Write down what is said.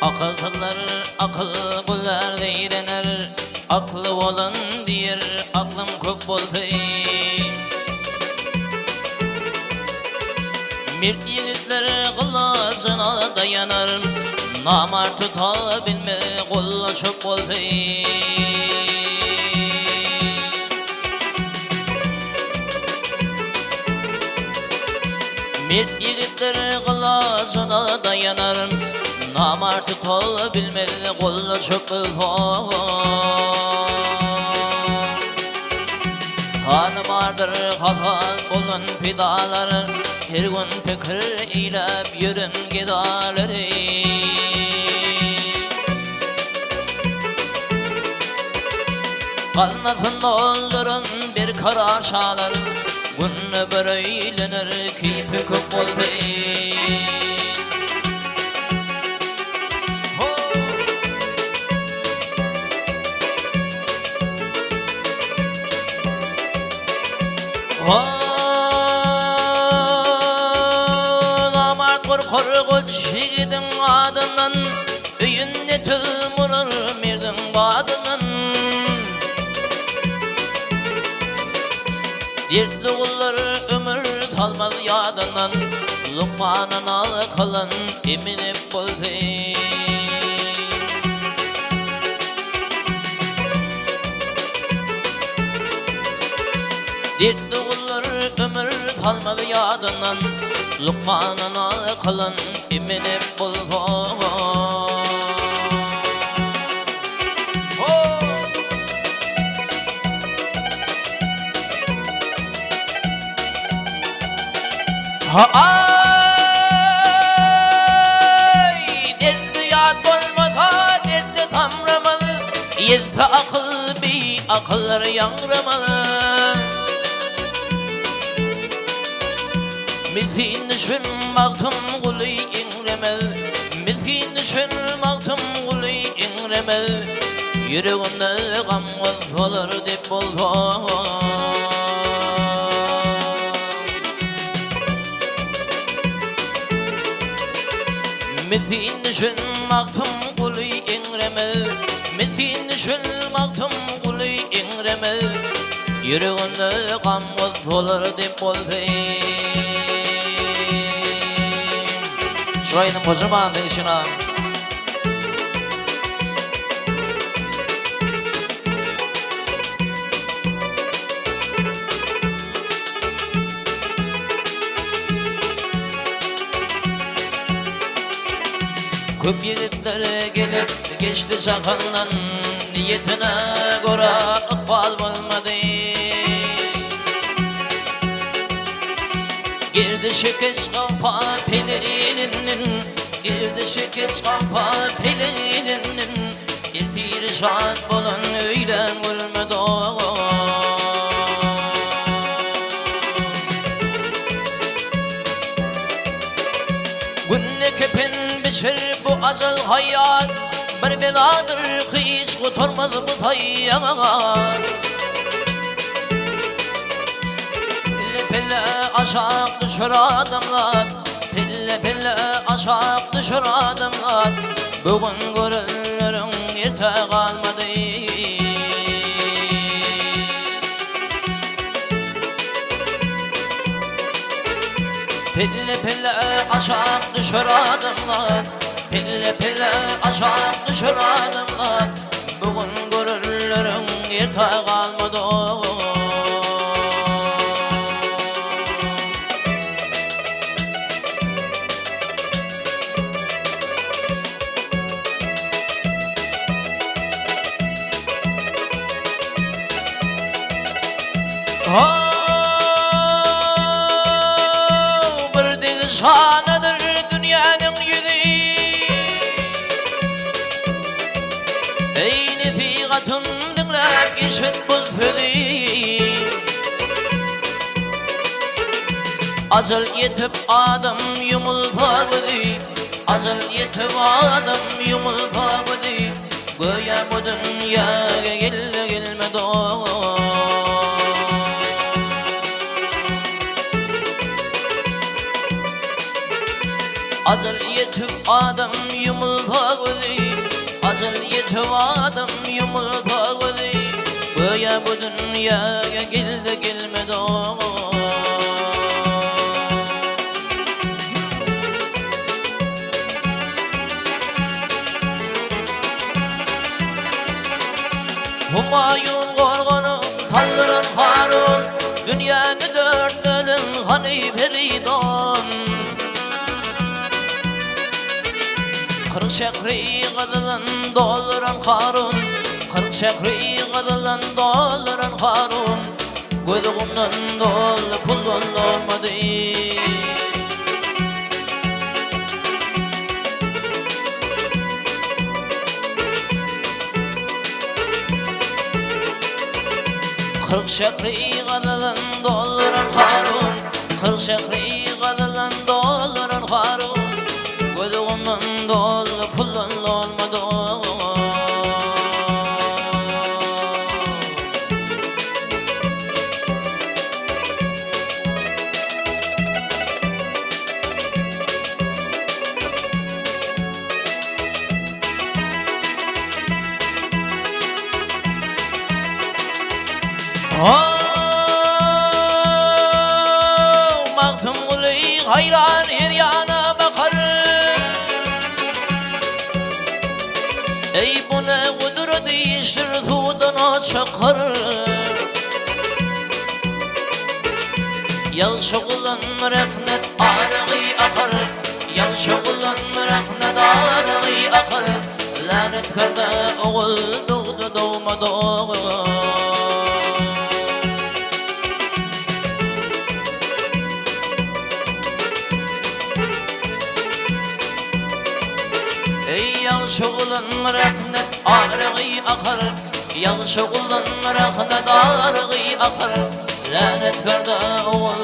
Akylsyzlar akyl gözlär zeýrener, Akly bolan diýer aklym köp boldy. Mert ýigitler gylyjyna daýanar, Namart tuta bilmez golla çöp boldy. Mert ýigitler gylyjyna daýanar, Namart tuta bilmez golla çöp bolsa. Hany bardyr hasap bolan pidalar, Her gün pikir eýläp ýören gedalary. Gaznasyn dolduran bir karar şalar, Günde bir öýlener keýpi kök boldy. Namart gorkar goç ýigidiň adyndan, Öýünde tüz bolar merdiň badyndan. Dertli gullar ömür salmaz ýadyndan, Lukmanyna kylan eminip boldy. Dertli gullar ömür salmaz ýadyndan, Lukmanyna kylan eminip bolsa. Aý, dertli ýat bolmasa, dertli tamramaz, Ýetse akyl, biakyllar ýaňramaz. Misgin düşen Magtymguly eňremez, Misgin düşen Magtymguly eňremez, Ýüreginde gam gussalar dep bolsa. Misgin düşen Magtymguly eňremez, Misgin düşen Magtymguly eňremez, Ýüreginde gam gussalar dep bolsa. Şu aýdym gojaman seň üçin agam. Köp ýigitler gelip geçdi jahandan, Niýetine görä ykbal bolmady. Girdi şekeç gapa pele elinden, Girdi şekeç gapa pele elinden, Ertir şat bolan öýlän gülmedi. Günde kepen biçer bu ajal haýat, Bir beladyr hiç gutarmaz bu saýat. Pille-pille aşak düşer adamzat, Pille-pille aşak düşer adamzat, Bu gün görenleriň erte galmady. Pille-pille aşak düşer adamzat, Pille-pille aşak düşer adamzat, Bu gün görenleriň erte galmady. How, bir degişhanadyr dünýäniň ýüzi. Eý, nesihatym diňläp eşit bu sözi. Ajal ýetip adam ýumulsa gözi, Ajal ýetip adam ýumulsa gözi, Göýä bu dünýäge geldi-gelmedi o. Ajal ýetip adam. ýumulsa gözi, Ajal ýetip adam ýumulsa gözi, Göýä bu dünýäge geldi gelmedi o. Humaýun gorganyň saldyran Harun, Dünýäni dört bölen hany Peridon. 40 şähri gyzyldan dolduran Karun, 40 şähri gyzyldan dolduran Karun, Gözi gumdan doldy, puldan dolmady. 40 şähri gazylan dolduran Karun, 40 şähri gazylan dolduran Karun, Gözi gumdan doldy, puldan dolmady. Haw, Magtymguly haýran her ýana bakar. Eý, bu ne gudrat işdir suwdan ot çykar. Ýagşy gulan rehnet arygy akar, Ýagşy gulan rehnet arygy akar, Länet kerde ogul dogdy dogmady. Eý, ýagşy gulan rehnet arygy akar, Ýagşy gulan rehnet arygy akar, Länet kerde ogul.